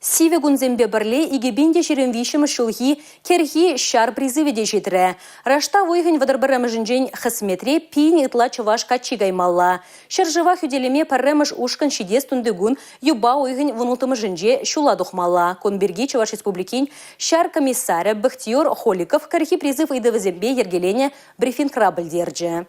Сивӗ кунсемпе пӗрле 2023 ҫулхи кӗрхи ҫар призывӗ те ҫитрӗ. Раштав уйӑхӗн 31-мӗшӗнчен хӗсметре пин ытла чӑваш каччи каймалла. Ҫӗршыва хӳтӗлеме пӗрремӗш ушкӑн ҫитес тунтикун юпа уйӑхӗн 16-мӗшӗнче ҫула тухмалла. Кун пирки Чӑваш Республикин ҫар комиссарӗ Бахтиёр Холиков кӗрхи призыв ыйтӑвӗсемпе йӗркеленӗ брифингра пӗлтерчӗ.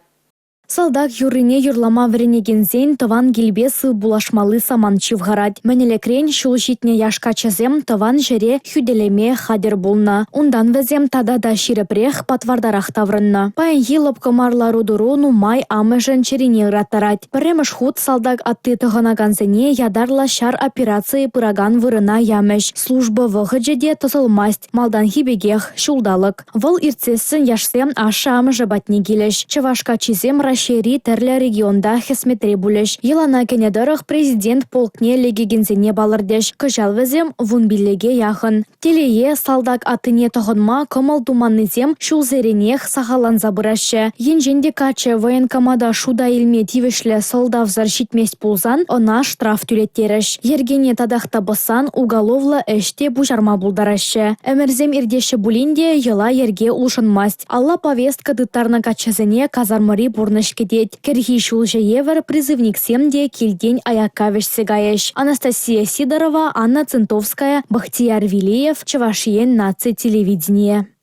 Салтак юррине юрлама вӗренекенсен тӑван килпе сыв пуллашмалли самант ҫывхарать. Мӗн ӗлӗкрен ҫул ҫитнӗ яш каччӑсем тӑван ҫӗре хӳтӗлеме хатӗр пулнӑ. Унтан вӗсем тата та ҫирӗпрех, патвартарах таврӑннӑ. Паянхи лӑпкӑ мар лару-тӑру нумай амӑшӗн чӗрине ыраттарать. Пӗрремӗш хут салтак атти тӑхӑнакансене ятарлӑ ҫар операцийӗ пыракан вырӑна ямӗҫ. Служба вӑхӑчӗ те тӑсӑлмасть, малтанхи пекех ҫулталӑк. Вӑл иртсессӗн яшсем ашшӗ-амӑшӗ патне килӗҫ. Чӑваш каччисем Раҫҫейри тӗрлӗ регионта хӗсметре пулӗҫ. Йӑлана кӗнӗ тӑрӑх президент полкне лекекенсене палӑртӗҫ. Кӑҫал вӗсем 15-е яхӑн. Телее, салтак аттине тӑхӑнма кӑмӑл туманнисем ҫулсеренех сахалланса пыраҫҫӗ. Енчен те каччӑ военкомата шута илме тивӗҫлӗ сӑлтавсӑр ҫитмест пулсан ӑна штраф тӳлеттерӗҫ. Йӗркене татах та пӑссан уголовлӑ ӗҫ те пуҫарма пултараҫҫӗ. Ӗмӗрсем иртеҫҫӗ пулин те йӑла-йӗрке улшӑнмасть. Алла повестка тыттарнӑ каччӑсене казармӑри пурнӑҫ кӗтет. Кӗрхи ҫулҫӑ евӗр призывниксем те килтен аякка вӗҫсе кайӗҫ. Анастасия Сидорова, Анна Центовская, Бахтияр Вилеев, Чӑваш Ен наци телевиденийӗ.